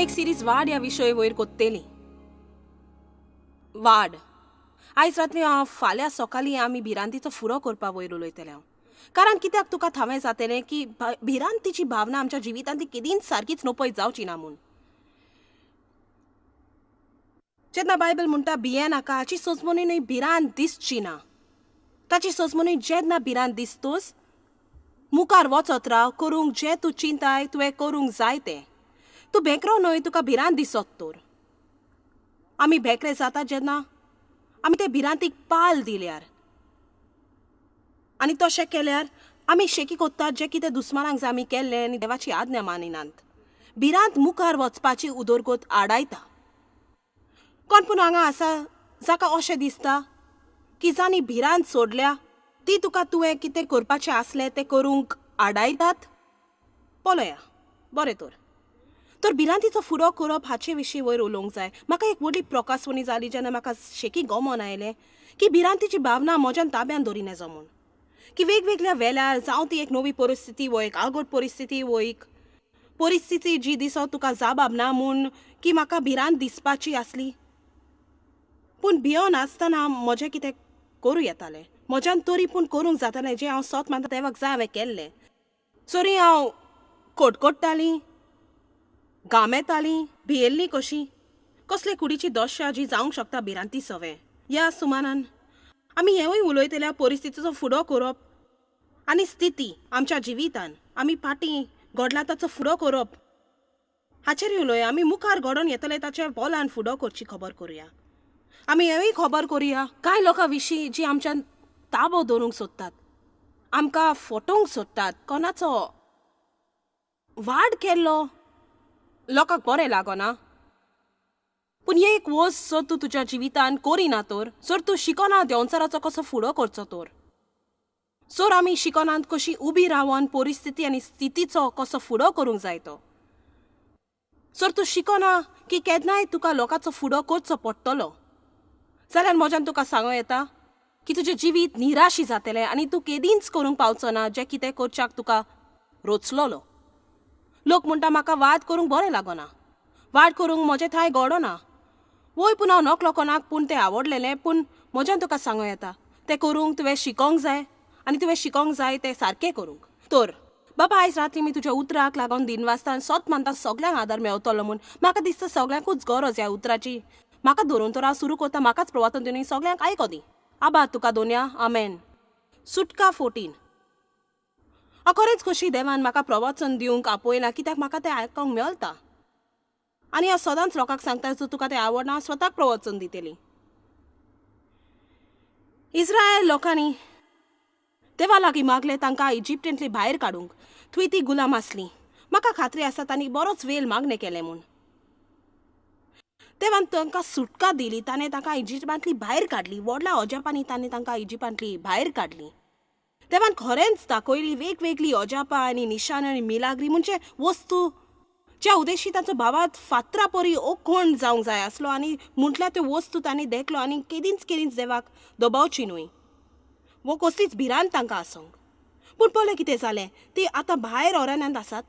हांव एक सिरीज वाड ह्या विशय वयर कोत्तेली. वाड आयज रात्री हांव फाल्यां सकाळीं आमी भिरांतीचो फुडो करपा वयर उलयतलें हांव. कारण कित्याक तुका थावें जातलें की भिरांतीची भावना आमच्या जिवितांत ती केदींच सारकीच नपय जावची ना म्हूण. जेन्ना बायबल म्हणटा भिये नाका, हाची सोजमणी न्हय भिरांत दिसची ना. ताची सोजमणी जेन्ना भिरांत दिसतोच मुखार वचत राव, करूंक जें तूं चिंताय तुवें करूंक जाय तें. तूं भेकरो न्हय तुका भिरांत दिसत तर. आमी भेकरे जाता जेन्ना आमी ते भिरांतीक पाल दिल्यार आनी तशें केल्यार आमी शेकी कोत्तात जें कितें दुस्मानांक जाय आमी केल्लें आनी देवाची आज्ञा मानिनात. भिरांत मुखार वचपाची उदरगत आडायता. कोण पूण हांगा आसा जाका अशें दिसता की जांणी भिरांत सोडल्या ती तुका तुवें कितें करपाचें आसलें तें करूंक आडायतात? पळया बरें तर. तर भिरांतीचो फुडो करप हाचे विशीं वयर उलोवंक जाय. म्हाका एक व्हडली प्रकासवणी जाली जेन्ना म्हाका शेकी गमोन आयलें की भिरांतीची भावना म्हज्यान ताब्यान दवरिना म्हूण. की वेगवेगळ्या वेळार जावं ती एक नवी परिस्थिती वो एक आगोट परिस्थिती वो एक परिस्थिती जी दिसत तुका जाबाब ना म्हूण की म्हाका भिरांत दिसपाची आसली. पूण भियोन आसतना म्हजें कितें करूं येतालें, म्हज्यान तरी पूण करूंक जातालें जें हांव सोत मानता देवाक जाय हांवें केल्लें. सरी हांव कोटकोट्टालीं, घामेतालीं, भियेल्लीं कशीं कसले कुडीची दशा जी जावंक शकता भिरांती सवें. ह्या सुमानान आमी हेंवूय उलयतल्या परिस्थितीचो फुडो करप आनी स्थिती आमच्या जिवितान आमी फाटीं घडला ताचो फुडो करप हाचेरूय उलोवया. आमी मुखार घडोवन येतले ताच्या बोलान फुडो करची खबर करुया. आमी हेंवूय खबर करुया कांय लोकां विशीं जी आमच्यान ताबो दवरूंक सोदतात, आमकां फटोवंक सोदतात, कोणाचो वाड केल्लो लोकांक बरें लागना. पूण हे एक वस्त जर तूं तुज्या जिवितान करिना तर, जर तूं शिकना देंवचाराचो कसो फुडो करचो तर, जर आमी शिकनात कशी उबी रावन परिस्थिती आनी स्थितीचो कसो फुडो करूंक जाय तो, जर तूं शिकना की केन्नाय तुका लोकांचो फुडो करचो पडटलो जाल्यार म्हज्यान तुका सांगूं येता की तुजें जिवीत निराशी जातलें आनी तूं केदींच करूंक पावचो ना जें कितें करच्याक तुका रोचलोलो. लोक म्हणटा म्हाका वाद करूंक बरें लागना, वाद करूंक म्हजें थंय घडना. वय पूण हांव नकलो कोणाक पूण तें आवडलेलें. पूण म्हज्यान तुका सांगूं येता तें करूंक तुवें शिकोंक जाय आनी तुवें शिकोंक जाय तें सारकें करूंक. तर बाबा आयज रात्री मी तुज्या उतराक लागून दिनवासता आनी सोत मानता सगल्यांक आदार मेवतलो म्हूण. म्हाका दिसता सगल्यांकूच गरज ह्या उतराची. म्हाका धरून तर हांव सुरू करता, म्हाकाच प्रवाचन दिवन सगल्यांक आयको दी. आबा तुका दोनया, आमेन. सुटका 14. हांव खरेंच खोशी देवान म्हाका प्रवचन दिवंक आपयलां कित्याक म्हाका तें आयकोंक मेळटा. आनी हांव सदांच लोकांक सांगता जर तुका तें आवडना हांव स्वताक प्रवचन दितली. इस्रायल लोकांनी देवा लागीं मागलें तांकां इजिप्तांतली भायर काडूंक. थंय ती गुलाम आसली. म्हाका खात्री आसा तांणी बरोच वेळ मागणें केलें म्हूण. देवान तांकां सुटका दिली, ताणें तांकां इजिप्तांतली भायर काडली. व्हडल्या अजापांनी ताणें तांकां इजिप्तांतली भायर काडली. देवान खरेंच दाखयली वेगवेगळी अजापां आनी निशाण आनी मिलाग्री म्हणजे वस्तू ज्या उद्देशी तांचो भावात फातरा परी ओखण जावंक जाय आसलो आनी म्हटल्यार त्यो वस्तू तांणी देखलो आनी केदींच केदींच देवाक दबावची न्हय वो कसलीच भिरांत तांकां आसूंक. पूण पळय कितें जालें, ती आतां भायर अरण्यांत आसात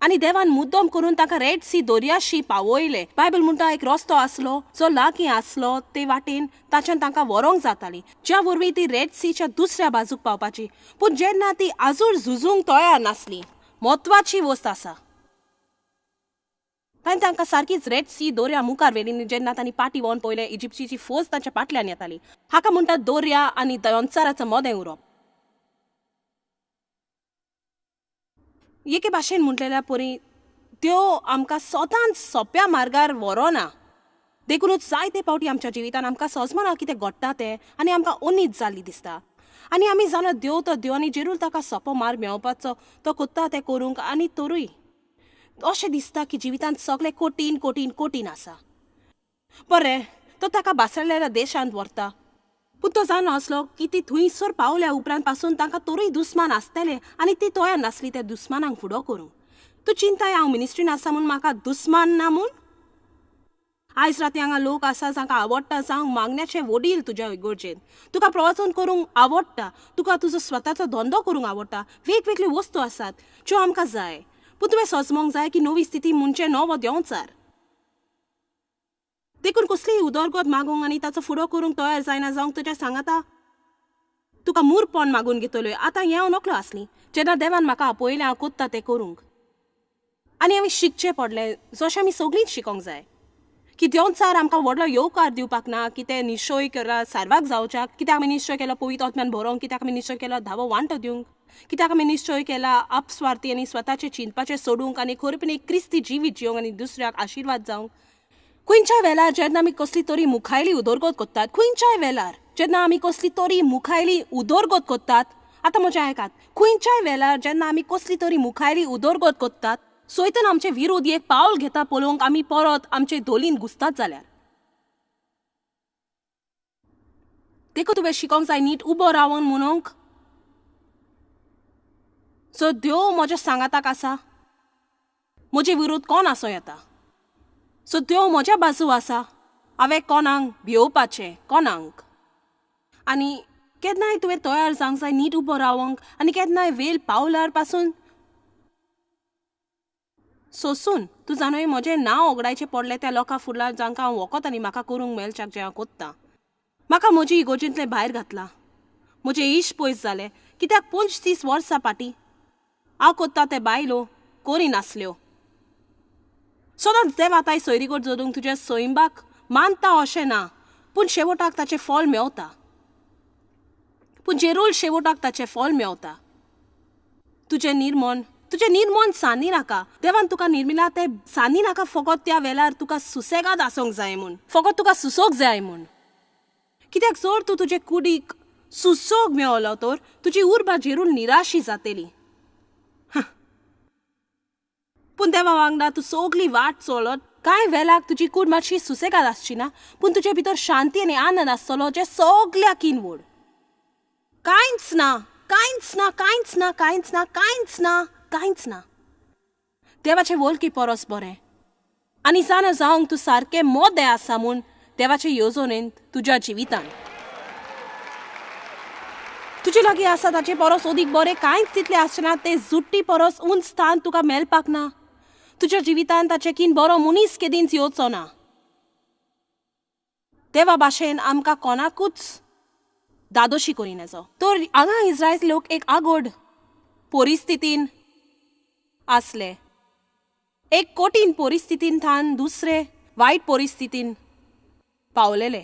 आनी देवान मुद्दम करून तांकां रेड सी दर्याशी पावयलें. बायबल म्हणटा एक रस्तो आसलो जो लागीं आसलो ते वाटेन ताच्यान तांकां व्हरोंक जाताली ज्या वरवीं ती रेड सीच्या दुसऱ्या बाजूक पावपाची. पूण जेन्ना ती आजूर झुजूंक तयार नासली, म्हत्वाची वस्त आसा, ताणें तांकां सारकीच रेड सी दर्या मुखार व्हेली. जेन्ना तांणी पाटी वोन पळयलें इजिप्तीची फौज तांच्या फाटल्यान येताली. हाका म्हणटात दर्या आनी दंवचाराचो मदें उरप. एके भाशेन म्हटलेल्या परी त्यो आमकां सदांच सोंप्या मार्गार व्हरोना. देखूनच जायते फावटी आमच्या जिवितान आमकां सजमना कितें घडटा तें आनी आमकां ओनीत जाल्ली दिसता आनी आमी जाणा देव तो देव आनी जेरूल ताका सोंपो मार्ग मेळोवपाचो तो कोत्ता तें करूंक. आनी तरूय अशें दिसता की जिवितांत सगळें कठीण कठीण कठीण आसा. बरें, तो ताका भासलेल्या देशांत व्हरता पूण तो जाणो आसलो की ती थंयसर पावल्या उपरांत पासून तांकां तरूय दुस्मान आसतले आनी ती तयार नासली त्या दुस्मानांक फुडो करूंक. तूं चिंताय हांव मिनिस्ट्रीन आसा म्हूण म्हाका दुस्मान ना म्हूण? आयज राती हांगा लोक आसा जांकां आवडटा जावंक मागण्याचे वडील तुज्या इगर्जेन, तुका प्रवचन करूंक आवडटा, तुका तुजो स्वताचो धंदो करूंक आवडटा. वेगवेगळ्यो वस्तू आसात ज्यो आमकां जाय. पूण तुवें सोजमोंक जाय की नवी स्थिती म्हणजे नवो देंवचार. देखून कसलीय उदरगत मागूंक आनी ताचो फुडो करूंक तयार जायना जावंक तुज्या सांगाता तुका मूरपण मागून घेतल्यो. आतां हें हांव नकलो आसली जेन्ना देवान म्हाका आपयलें हांव कोत्ता तें करूंक. आनी हांवें शिकचें पडलें जशें आमी सगळींच शिकोंक जाय की देंवचार आमकां व्हडलो येवकार दिवपाक ना की ते निश्चय केला सारवाक जावच्याक. कित्याक आमी निश्चय केलो पवित्र आत्म्यान भरोंक, कित्याक आमी निश्चय केलो धावो वांटो दिवंक, कित्याक आमी निश्चय केला आपस्वार्थी आनी स्वताचें चिंतपाचें सोडूंक आनी खरेपणी क्रिस्ती जिवीत जिवंक आनी दुसऱ्याक आशिर्वाद जावंक. खंयच्याय वेळार जेन्ना आमी कसली तरी मुखायली उदरगत करतात, खंयच्याय वेळार जेन्ना आमी कसली तरी मुखायली उदरगत करतात, आतां म्हजें आयकात, खंयच्याय वेळार जेन्ना आमी कसली तरी मुखायली उदरगत करतात सैतान आमचे विरोधी एक पावल घेता पळोवंक आमी परत आमचे धोलीन घुसतात जाल्यार. देखून तुवें शिकोंक जाय नीट उबो रावन म्हणूंक सो देव म्हज्या सांगाताक आसा, म्हजे विरोध कोण आसूं येता, सो देव म्हज्या बाजू आसा, हांवें कोणाक भियोवपाचें कोणाक. आनी केन्नाय तुवें तयार जावंक जाय नीट उबो रावंक आनी केन्नाय वेल पावलार पासून सोसून तूं जाणूय म्हजें नांव ओगडायचें पडलें त्या लोकां फुडल्यार जांकां हांव वखद आनी म्हाका करूंक मेळच्याक जें हांव कोत्तां. म्हाका म्हजी इगोर्जेंतलें भायर घातलां, म्हजें इश्ट पयस जालें कित्याक 25 वर्सां फाटीं हांव कोत्ता ते बायलो करिनासल्यो. सदांच देवाताय सोयरीगोड जोडूंक तुज्या सैंबाक मानता अशें ना, पूण शेवटाक ताचें फळ मेवता. पूण जेरूल शेवटाक ताचें फळ मेवता. तुजें निर्मण, तुजें निर्मण सांदी नाका. देवान तुका निर्मिला तें सांदी नाका फकत त्या वेळार तुका सुसेगाद आसूंक जाय म्हूण, फकत तुका सुसोग जाय म्हूण. कित्याक जर तूं तुजे कुडीक सुसोग मेवलो तर तुजी उर्बा जेरून निराशी जातली. पूण देवा वांगडा तूं सगली वाट चलत कांय वेळाक तुजी कूड मातशी सुसेगाद आसची ना, पूण तुजे भितर शांती आनी आनंद आसतलो जे सगल्याकीन व्हड. कांयच ना, कांयच ना, कांयच ना, कांयच ना, कांयच ना, कांयच ना देवाचे वळखी परस बरें. आनी जाणा जावंक तूं सारकें मोदें आसा म्हूण देवाचे येवजणेंत तुज्या जिवितान तुजे लागीं आसा ताचे परस अदीक बरें कांयच तितलें आसचें ना. तें जुट्टी परस उंच स्थान तुका मेळपाक ना. तुज्या जिवितान ताचे कीन बरो मनीस केदींच येवचो ना. देवा भाशेन आमकां कोणाकूच दादोशी करिनाचो. तर हांगा इस्रायल लोक एक आगोड परिस्थितीन आसले, एक कठीण परिस्थितीन थान दुसरे वायट परिस्थितीन पावलेले.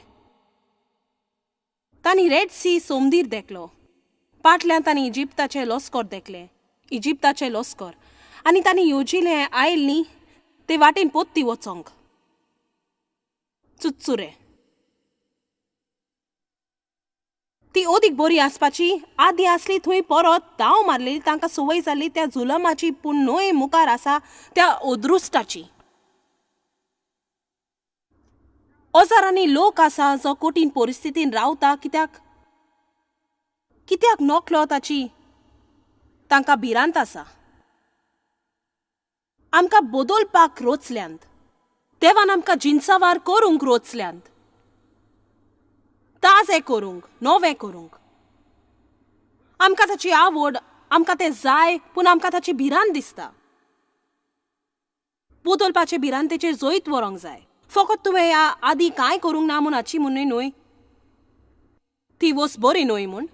तांणी रेड सी सोमदीर देखलो, पाटल्यान तांणी इजिप्ताचे लस्कर देखले, इजिप्ताचे लस्कर. आनी तांणी येवजिलें आयल न्ही ते वाटेन पोत्ती वचोंक चुच्चुरे. ती अदीक बरी आसपाची आदी आसली थंय परत धांव मारलेली, तांकां संवय जाल्ली त्या जुलमाची, पूण न्हंय मुखार आसा त्या अदृश्टाची. हजारांनी लोक आसा जो कठीण परिस्थितीन रावता कित्याक, कित्याक नकलो ताची तांकां भिरांत आसा. आमकां बदलपाक रोचल्यांत देवान, आमकां जिनसावार करूंक रोचल्यांत, ताजें करूंक, नवें करूंक. आमकां ताची आवड, आमकां तें जाय, पूण आमकां ताची भिरांत दिसता. बदलपाचे भिरांतेचेर जैत व्हरूंक जाय. फकत तुवें ह्या आदीं कांय करूंक ना म्हूण हाची म्हूण न्हय, ती वस्त बरी न्हय म्हूण.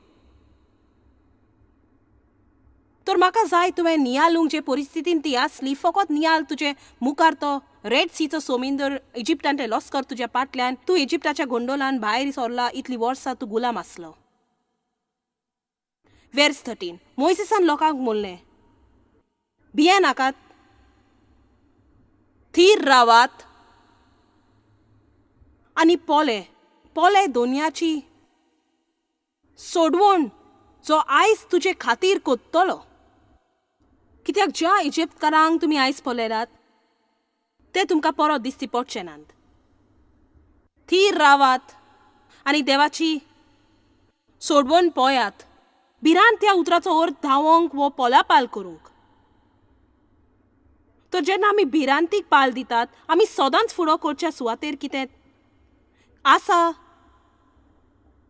तर म्हाका जाय तुवें नियालूंक जे परिस्थितीन ती आसली, फकत नियाल तुजे मुखार तो रेड सीचो सोमिंदर, इजिप्तान ते लस्कर तुज्या पाटल्यान, तूं इजिप्ताच्या गोंडोलान भायर सरला, इतली वर्सां तूं गुलाम आसलो. वेर्स 13 मोयसेसान लोकांक म्हणलें, भिये नाकात, थीर रावात आनी पोले पोले दोनयाची सोडवण जो आयज तुजे खातीर कोत्तलो. कित्याक ज्या इजिप्तकारांक तुमी आयज पळयलात ते तुमकां परत दिसती पडचे नात. थीर रावात आनी देवाची सोडवण पळयात. भिरांत ह्या उतराचो अर्थ धांवोंक वो पोलापाल करूंक. तर जेन्ना आमी भिरांतीक पाल दितात आमी सदांच फुडो करच्या सुवातेर कितें आसा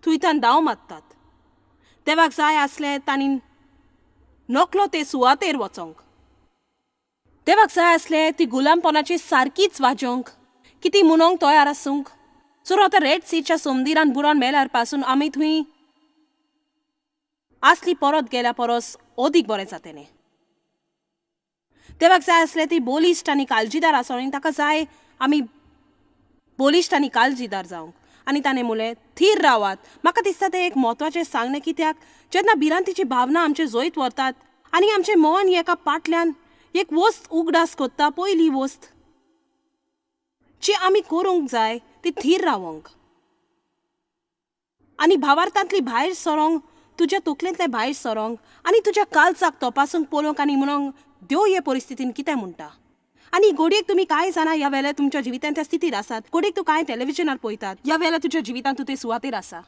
थंयच्यान धांव मारतात. देवाक जाय आसलें तांणी नकलो ते सुवातेर वचोंक. देवाक जाय आसलें ती गुलामपणाची सारकीच वाजोवंक की ती म्हणोंक तयार आसूंक. सो आतां रेड सीच्या सोमदिरान बुडोन मेल्यार पासून आमी थंय आसली परत गेल्या परस अदीक बरें जातलें. देवाक जाय आसलें ती बलिश्ट आनी काळजीदार आसो आनी ताका जाय आमी बलिश्ट आनी काळजीदार जावंक. आनी ताणें म्हणलें थीर रावात. म्हाका दिसता तें एक म्हत्वाचें सांगणें, कित्याक जेन्ना भिरांतीची भावना आमचे जैत व्हरतात आनी आमचें मन एका पाटल्यान एक वस्त उगडास करता, पयली वस्त जी आमी करूंक जाय ती थीर रावंक आनी भावार्थांतली भायर सरोंक, तुज्या तकलेंतलें भायर सरोंक आनी तुज्या कालचाक तपासूंक पळोवंक आनी म्हणूंक देव हे परिस्थितीन कितें म्हणटा. आनी घडयेक तुमी कांय जाणां ह्या वेळार तुमच्या जिवितांत त्या स्थितीर आसात, घडयेक तूं कांय टॅलिविजनार पळयतात, ह्या वेळार तुज्या जिवितांत तूं ते सुवातेर आसा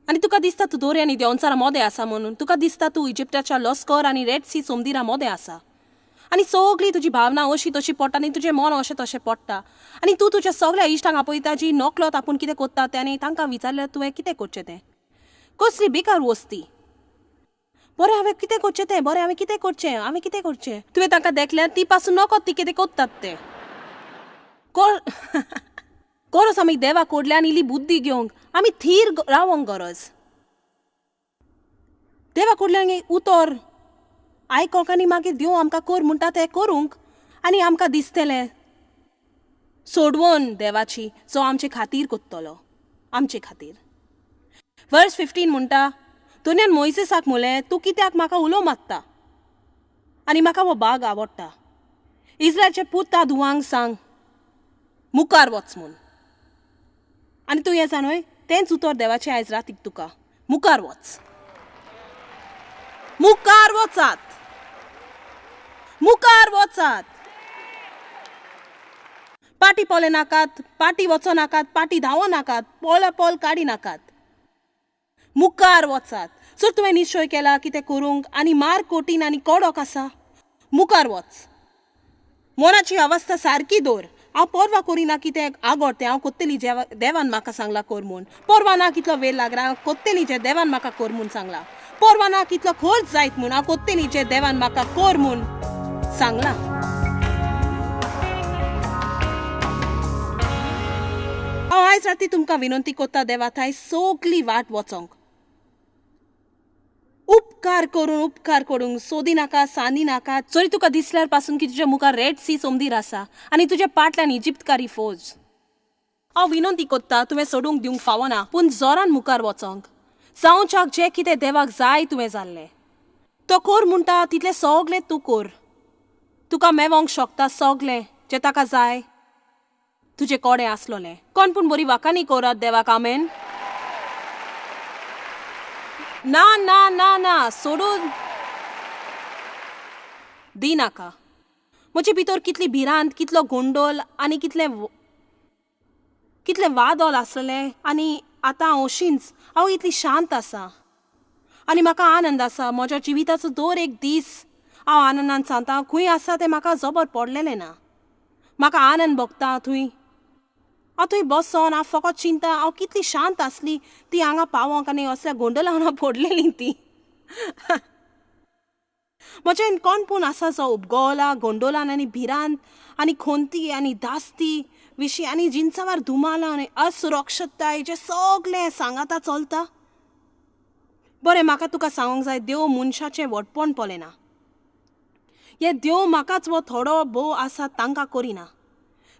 आनी तुका दिसता तूं दोरी आनी देंवचारा मोदें आसा म्हणून, तुका दिसता तूं इजिप्ताच्या लस्कर आनी रेड सी सोमदिरा मोदें आसा आनी सगळी तुजी भावना अशी तशी पडटा आनी तुजें मन अशें तशें पडटा आनी तूं तुज्या सगळ्या इश्टांक आपयता जी नकळत आपूण कितें करता तें आनी तांकां विचारल्यार तुवें कितें करचें तें, कसली बेकार वस्ती, बरें हांवें कितें करचें तें, बरें हांवें कितें करचें, हांवें कितें करचें. तुवें तांकां देखल्यार ती पासून नकत ती कितें करतात तें. गरज आमी देवा कडल्यान इल्ली बुद्धी घेवंक, आमी थीर रावंक गरज. देवा कडल्यान उतर आयकोंक आनी मागीर देव आमकां कर म्हणटा तें करूंक आनी आमकां दिसतलें सोडवून देवाची जो आमचे खातीर करतलो, आमचे खातीर. वर्स 15 म्हणटा, दोनयान मोयसेसाक म्हणलें तूं कित्याक म्हाका उलो मारता आनी म्हाका हो बाग आवडटा, इस्रायलचे पुता धुवांक सांग मुखार वच म्हूण. आनी तूं हें जाणय तेंच उतर देवाचें आयज रातीक तुका, मुखार वच, मुखार वचात, मुखार वचात, पाटी पोले नाकात, पाटी वचो नाकात, पाटी धांवो नाकात, पोला पोल काडी नाकात, मुखार वचात. जर तुवें निश्चय केला कितें करूंक आनी मार कठीण आनी कडक आसा, मुखार वच. मनाची अवस्था सारकी दवर. हांव पर्वा करिना कितें आगोड तें, हांव कोत्तली जे देवान म्हाका सांगलां कर म्हूण, पर्वा ना कितलो वेळ लागला, हांव कोत्तली जें देवान म्हाका कर म्हूण सांगलां, पर्वा ना कितलो खर्च जायत म्हूण, हांव कोत्तली जें देवान म्हाका कर म्हूण सांगलां. हांव आयज राती तुमकां विनंती करता देवा थंय सगली वाट वचोंक, उपकार करून, उपकार करूंक सोदी नाका, सांदी नाका. जरी तुका दिसल्यार पासून की तुज्या मुखार रेड सी सोमदीर आसा आनी तुज्या पाटल्यान इजिप्तकारी फौज, हांव विनंती करता तुवें सोडूंक दिवंक फावना, पूण जोरान मुखार वचोंक जावच्याक जें कितें देवाक जाय तुवें जाल्लें तो कर म्हणटा तितलें सगलें तूं कर. तुका मेवोंक शकता सगलें जें ताका जाय तुजें कोडें आसलोलें. कोण पूण बरी वाकानी करात देवाक, आमेन. ना ना ना ना सोडून दी नाका. म्हजे भितर कितली भिरांत, कितलो गोंडोल आनी कितलें कितलें वादळ आसलें आनी आतां हांव अशींच, हांव इतली शांत आसा आनी म्हाका आनंद आसा. म्हज्या जिविताचो दर एक दीस हांव आनंदान सांगता, खंय आसा तें म्हाका जबर पडलेलें ना, म्हाका आनंद भोगता थंय. हांव थंय बसोन हांव फकत चिंता हांव कितली शांत आसली ती हांगा पावोंक आनी असल्या गोंडोलान हांव पडलेली ती. म्हजें कोण पूण आसा जो उपगोला गोंडोलान आनी भिरांत आनी खोंती आनी दास्ती विशीं आनी जिनसावार धुमाला आनी असुरक्षताय जें सगलें सांगाता चलता. बरें म्हाका तुका सांगूंक जाय, देव मनशाचें व्हडपण पळयना, हें देव म्हाकाच वो थोडो भोव आसा तांकां करिना.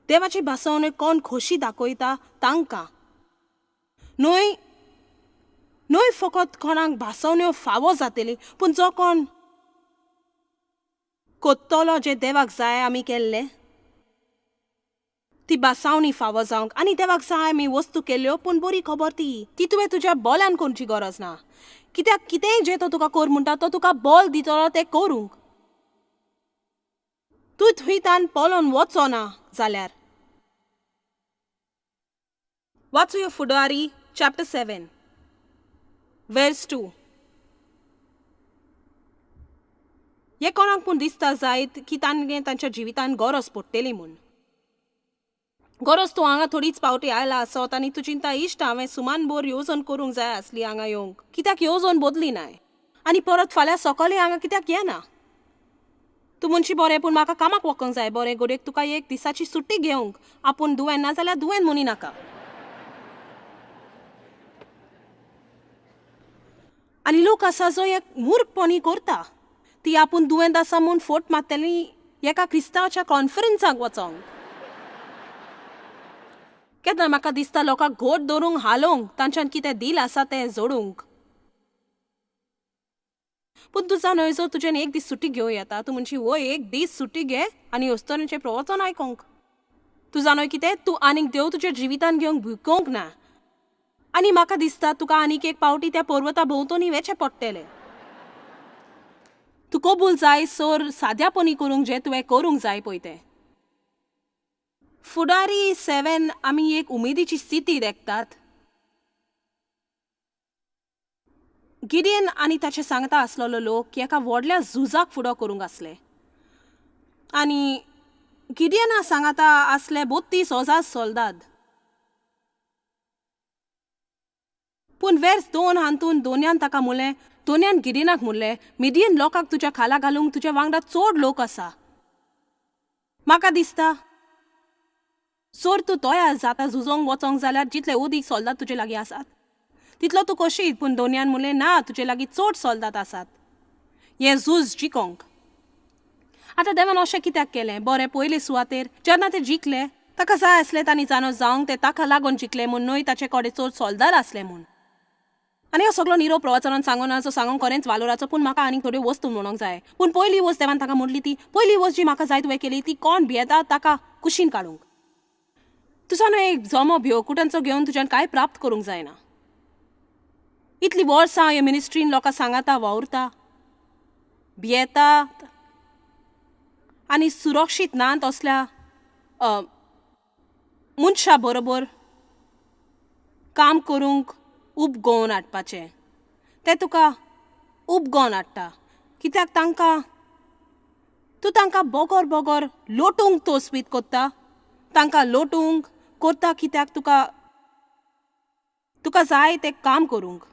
देवाची भासवणी कोण खोशी दाखयता तांकां न्हय, न्हय फकत कोणाक भासवण्यो फावो जातली, पूण जो कोण कोत्तलो जें देवाक जाय आमी केल्लें ती भासावणी फावो जावंक. आनी देवाक जाय आमी वस्तू केल्ल्यो, पूण बरी खबर ती ती तुवें तुज्या बोलान करची गरज ना, कित्याक कितेंय जें तो तुका कर म्हणटा तो तुका बोल दितलो तें करूंक. तूं थंय तान पळोवन वचो ना जाल्यार. वाचूया फुडारी चॅप्टर 7 वर्स 2. हें कोणाक पूण दिसता जायत की तांगे तांच्या जिवितान गरज पडटली म्हूण. गरज तूं हांगा थोडीच पावटी आयला आसत आनी तूं चिंता इश्ट हांवें सुमान बोर येवजण करूंक जाय आसली हांगा येवंक, कित्याक येवजण बदली नाय आनी परत फाल्यां सकाळीं हांगा कित्याक येना. तूं म्हणशी बरें पूण म्हाका कामाक वचोंक जाय. बरें घडयेक तुका एक दिसाची सुट्टी घेवंक आपूण दुयेन ना जाल्यार दुयेन म्हणी नाका. आनी लोक आसा जो एक मूर्खपणी करता, ती आपूण दुयेंत आसा म्हूण फोट मारतली एका क्रिस्तांवाच्या कॉन्फरन्साक वचोंक. केन्ना म्हाका दिसता लोकांक घोट दवरूंक हालोवंक तांच्यान कितें दिल आसा तें जोडूंक. पूण तूं जाणा जर तुज्यान एक दीस सुटी घेवं येता, तूं म्हणशी वय एक दीस सुटी घे आनी अस्तोरेचें प्रवचन आयकोंक. तूं जाणा कितें, तूं आनीक देव तुज्या जिवितान घेवंक भिकोवंक ना. आनी म्हाका दिसता तुका आनीक एक पावटी त्या पर्वता भोंवतणी वेचें पडटलें. तूं कबूल जाय सर साद्यापणी करूंक जें तुवें करूंक जाय पळय तें. फुडारी 7 आमी एक उमेदीची स्थिती देखतात. गिडियन आनी ताचे सांगता आसलेलो लोक एका व्हडल्या झुजाक फुडो करूंक आसले आनी गिडियना सांगाता आसले 32,000 सोल्दाद. पूण वेर्स 2 हातून दोनयान ताका म्हणलें, दोनयान गिडियनाक म्हणलें, मिडियन लोकांक तुज्या खाला घालूंक तुज्या वांगडा चड लोक आसा. म्हाका दिसता जर तूं तयार जाता झुजोंक वचोंक जाल्यार जितले अदीक सोल्दाद तुजे लागीं आसात तितलो तूं कशीत. पूण दोनयान म्हणलें ना, तुजे लागीं चड सोल्दाद आसात हें झूज जिकोंक. आतां देवान अशें कित्याक केलें? बरें पयले सुवातेर जेन्ना ते जिखले ताका जाय आसलें तांणी जाणो जावंक ते ताका लागून जिखले म्हूण न्हय ताचे कडेन चड सोल्दाद आसले म्हूण. आनी हो सगळो निरोप प्रवचनान सांगोना जो सांगोंक खरेंच वालोराचो, पूण म्हाका आनीक थोड्यो वस्तू म्हणोंक जाय. पूण पयली वस्त देवान ताका म्हणली ती पयली वस्त जी म्हाका जाय तुवें केली ती कोण भियेता ताका कुशीन काडूंक. तुजो न्हय एक जमो भिवकुटांचो घेवन तुज्यान कांय प्राप्त करूंक जायना. इतली वर्सां हे मिनिस्ट्रीन लोकां सांगाता वावुरता, भियेता आनी सुरक्षीत ना तसल्या मनशा बरोबर काम करूंक उपगोवन हाडपाचें. तें तुका उपगोवन हाडटा कित्याक तांकां तूं तांकां बोगोर बोगोर लोटूंक तोसवीत कोत्ता, तांकां लोटूंक कोत्ता कित्याक तुका तुका जाय तें काम करूंक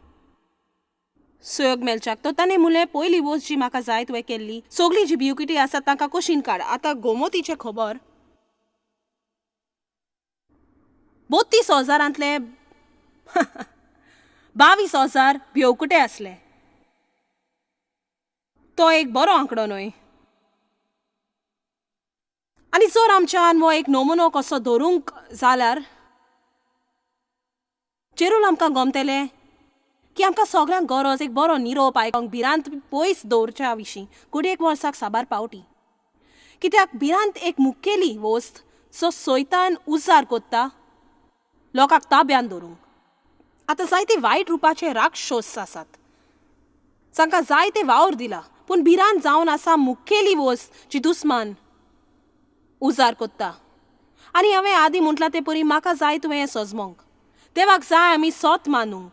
सहयोग मेळच्याक. तो ताणें म्हणलें पयली वस्त जी म्हाका जाय तुवें केल्ली सगळी जी भिवकिटी आसा तांकां कुशीन काड. आतां गोमतीचें खबर 32,000 22,000 भिवकुटे आसले. तो एक बरो आंकडो न्हय. आनी जर आमच्यान हो एक नमुनो कसो धरूंक जाल्यार चेरूल आमकां गमतलें की आमकां सगळ्यांक गरज एक बरो निरोप आयकोंक भिरांत पयस दवरच्या विशीं घडयेक वर्साक साबार पावटी. कित्याक भिरांत एक मुखेली वस्त जो सैतान उजार कोत्ता लोकांक ताब्यान दवरूंक. आतां जायते वायट रुपाचे राक्षस आसात जांकां जायते वावर दिला, पूण भिरांत जावन आसा मुखेली वस्त जी दुस्मान उजार कोत्ता. आनी हांवें आदीं म्हटलां ते परी म्हाका जाय तुवें हें सजमोंक. देवाक जाय आमी सोत मानूंक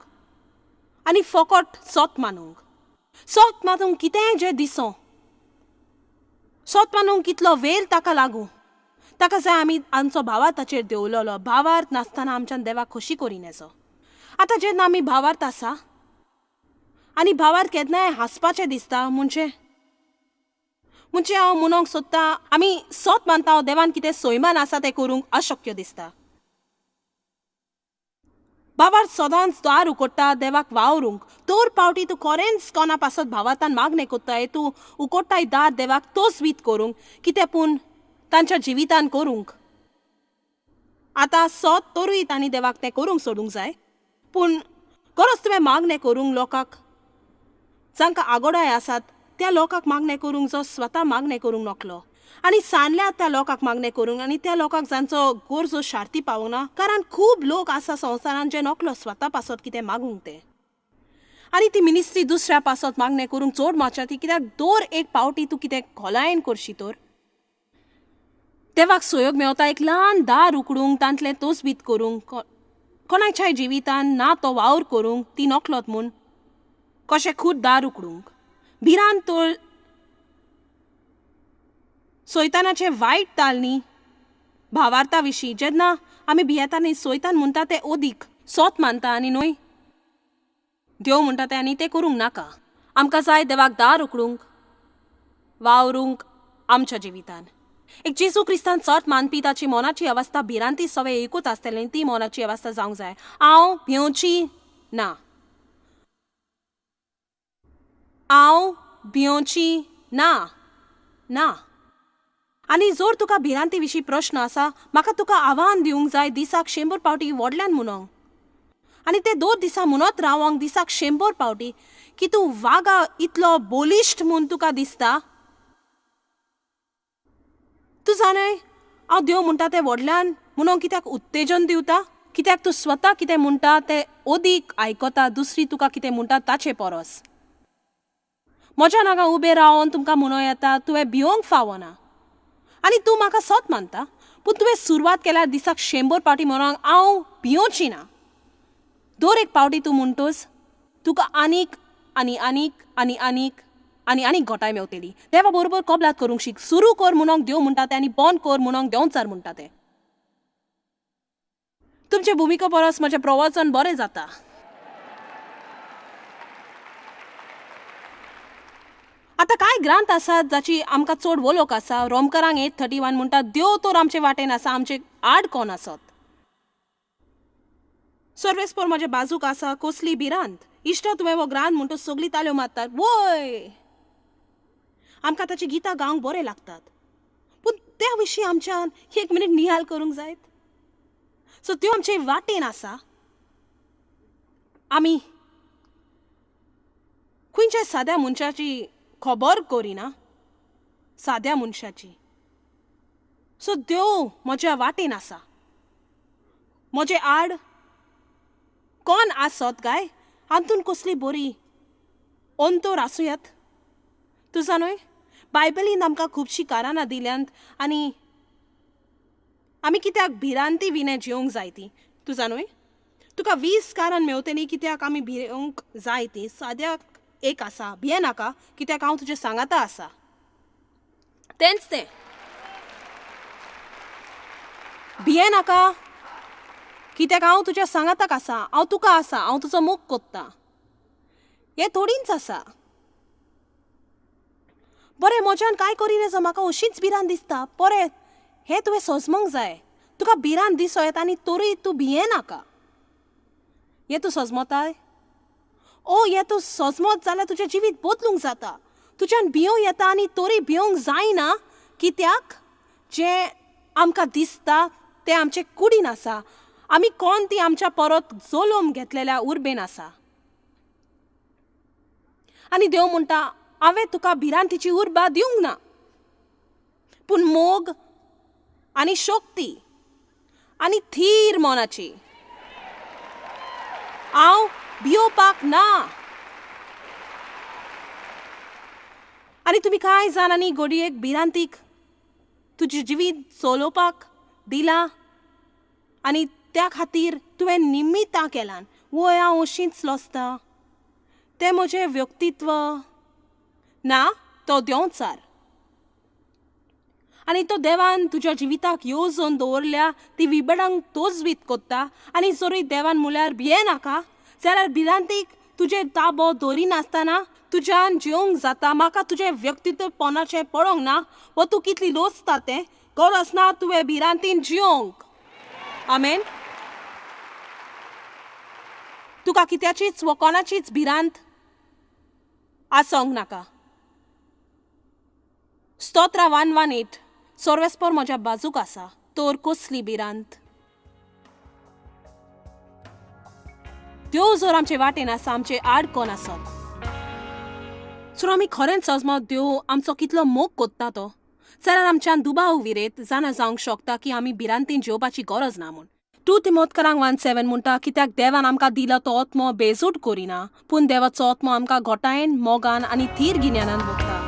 आनी फकत सोत मानूंक. सोत मानूंक कितेंय जें दिसो, सोत मानूंक कितलो वेळ ताका लागूं. ताका जाय आमी आमचो भावार्थ ताचेर देंवलोलो. भावार्थ नासतना आमच्यान देवाक खोशी करिनेचो. आतां जेन्ना आमी भावार्थ आसा आनी भावार्थ केन्नाय हांसपाचें दिसता म्हणजे म्हणजे हांव म्हणूंक सोदता आमी सोत मानता देवान कितें सैमान आसा तें करूंक अशक्य दिसता. भावार्थ सदांच दार उकोडटा देवाक वावरूंक. दर पावटी तूं खरेंच कोणा पासत भावार्थान मागणें कोत्ताय, तूं उकोडटाय दार देवाक तोसवीत करूंक कितें पूण तांच्या जिवितान करूंक. आतां सोत तरूय तांणी देवाक तें करूंक सोडूंक जाय, पूण गरज तुवें मागणें करूंक लोकांक जांकां आगोडाय आसात त्या लोकांक मागणें करूंक जो स्वता मागणें करूंक नकलो आनी सांडल्या त्या लोकांक मागणें करूंक आनी त्या लोकांक जांचो गरजो शार्ती पावूंक ना. कारण खूब लोक आसा संवसारान जे नकलो स्वता पासत कितें मागूंक ते आनी ती मिनिस्ट्री दुसऱ्या पासत मागणें करूंक चड मातशें ती कित्याक दर एक पावटी तूं कितें खोलायेन करशी तर देवाक सहयोग मेवता एक ल्हान दार उकडूंक तांतलें तोसबीत करूंक कोणाच्याय जिवितान ना तो वावर करूंक ती नकलोत म्हूण कशें खूद दार उकडूंक. भिरांत तर सैतानाचे वायट तालनी भावार्था विशीं जेन्ना आमी भियेता न्ही सैतान म्हणटा तें अदीक सोत मानता आनी न्हय देव म्हणटा तें आनी तें करूंक नाका. आमकां जाय देवाक दार उकडूंक वावरूंक आमच्या जिवितान. एक जेजू क्रिस्तान सत मानपी ताची मनाची अवस्था भिरांती सवे एकूच आसतली, ती मनाची अवस्था जावंक जाय. हांव भिवची ना, हांव भिवची ना ना. आनी जर तुका भिरांती विशीं प्रश्न आसा, म्हाका तुका आव्हान दिवंक जाय दिसाक 100 पावटी व्हडल्यान म्हणोंक, आनी ते 2 दिसां म्हणत रावोंक दिसाक 100 पावटी की तूं वागा इतलो बोलिश्ट म्हूण तुका दिसता. तूं जाणाय हांव देव म्हणटा तें व्हडल्यान म्हणून कित्याक उत्तेजन दिवता? कित्याक तूं स्वता कितें म्हणटा तें अदीक आयकता दुसरी तुका कितें म्हणटा ताचे परस. म्हज्या हांगा उबें रावन तुमकां म्हणूं येता तुवें भिवंक फावना आनी तूं म्हाका सत मानता, पूण तुवें सुरवात केल्यार दिसाक 100 पावटी म्हणूंक हांव भिवची ना. दर एक पावटी तूं म्हणटोच तुका आनीक आनी आनीक आनी आनीक आनी आनीक घोटाय मेवतली. देवा बरोबर कबलात करूंक शीक. सुरू कर म्हणूंक देव म्हणटा तें आनी बंद कर म्हणूंक देंवचार म्हणटा तें. तुमचे भुमिका परस म्हजें प्रवचन बरें जाता. आतां कांय ग्रांथ आसात जाची आमकां चड वळख आसा. रोमकरांक 8:31 म्हणटा देव तर आमचे वाटेन आसा, आमचे आड कोण आसत. सर्वेस्पोर म्हज्या बाजूक आसा, कसली भिरांत. इश्टा तुवें हो ग्रांथ म्हणटो सगळीं ताल्यो मारतात. वय आमकां ताची गितां गावंक बरें लागतात, पूण त्या विशीं आमच्यान एक मिनीट निहाल करूंक जायत. सो त्यो आमचे वाटेन आसा. आमी खंयच्या साद्या मनशाची खबर करिना, साद्या मनशाची. सो देव म्हज्या वाटेन आसा, म्हजे आड कोण आसत काय? हातून कसली बरी अंतर आसूं येत. तूं जाणय बायबलीन आमकां खुबशीं कारणां दिल्यांत आनी आमी कित्याक भिरांती विणे जिवंक जाय ती. तूं जाणय तुका 20 कारण मेवतली कित्याक आमी भिवंक जाय ती. साद्याक एक आसा, भिये नाका कित्याक हांव तुजें सांगाता आसा. तेंच तें, भिये नाका कित्याक हांव तुज्या सांगाताक आसा, हांव तुका आसा, हांव तुजो मोग कोत्ता. हें थोडींच आसा. बरें म्हज्यान कांय करिना, म्हाका अशीच भिरांत दिसता. बरें हें तुवें सजमोंक जाय. तुका भिरांत दिसो येता आनी तरूय तूं भिये नाका. हें तूं सजमताय? ओ हें तूं सजमत जाल्यार तुजें जिवीत बदलूंक जाता. तुज्यान भिवंक येता आनी तरूय भिवंक जायना कित्याक जें आमकां दिसता तें आमचे कुडीन आसा. आमी कोण ती आमच्या परत जल्म घेतलेल्या उर्बेन आसा. आनी देव म्हणटा हांवें तुका भिरांतीची उर्बा दिवंक ना, पूण मोग आनी शक्ती आनी थीर मनाची. हांव भियोवपाक ना. आनी तुमी कांय जाणांनी घडयेक भिरांतीक तुजें जिवीत चलोवपाक दिलां आनी त्या खातीर तुवें निमित्तां केलां. वय हांव अशींच लजता, तें म्हजें व्यक्तित्व ना, तो देंवचार. आनी तो देवान तुज्या जिविताक येवजण दवरल्या ती विबडांक तोजवीत कोत्ता. आनी जरूय देवान म्हळ्यार भिये नाका जाल्यार भिरांतीक तुजें ताबो दवरिनासतना तुज्यान जिवंक जाता. म्हाका तुजें व्यक्तित्व पोनाचें पळोवंक ना वो तूं कितली लोचता तें गरज ना तुवें भिरांतीन जिवंक. आमेन. तुका कित्याचीच वो कोणाचीच भिरांत आसोंक नाका. स्तोत्रा 118 सर्वेस्पोर म्हज्या बाजूक आसा, तर कसली भिरांत. देव जर आमचे वाटेन आसा, आमचे आड कोण आसत. सो आमी खरेंच सजमत देव आमचो कितलो मोग कोत्ता तो, जाल्यार आमच्यान दुबाव विरेत जाणा जावंक शकता की आमी भिरांतीन जेवपाची गरज ना म्हूण. 2 तिमोतकरांक 1:7 म्हणटा कित्याक देवान आमकां दिला तो आत्मो बेजूट करिना, पूण देवाचो आत्मो आमकां घोटायेन, मोगान आनी थीर गिन्यानान भरता.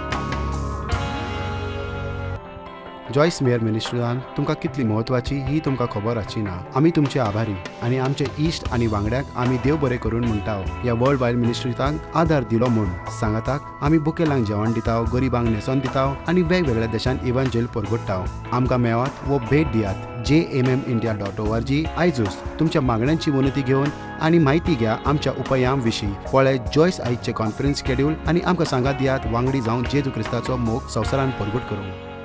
जॉयस मेयर मिनिस्ट्रीन तुमकां कितली म्हत्वाची ही तुमकां खबर आसची ना. आमी तुमचे आभारी आनी आमचे इश्ट आनी वांगड्यांक आमी देव बरें करून म्हणटा ह्या वर्ल्ड वायड मिनिस्ट्रीतांक आदार दिलो म्हूण. सांगाताक आमी बुकेलांक जेवण दिता, गरिबांक न्हेसोन दिता आनी वेगवेगळ्या देशांत इव्हांजेल परगट्टा. आमकां मेळात वो भेट दियात jmmindia.org. आयजूच तुमच्या मागण्यांची विनंती घेवन आनी म्हायती घ्या आमच्या उपायां विशीं. पळय जॉयस आयजचे कॉन्फरन्स शेड्यूल आनी आमकां सांगात दियात वांगडी जावन जेजू क्रिस्ताचो मोग संवसारान परगट करूंक.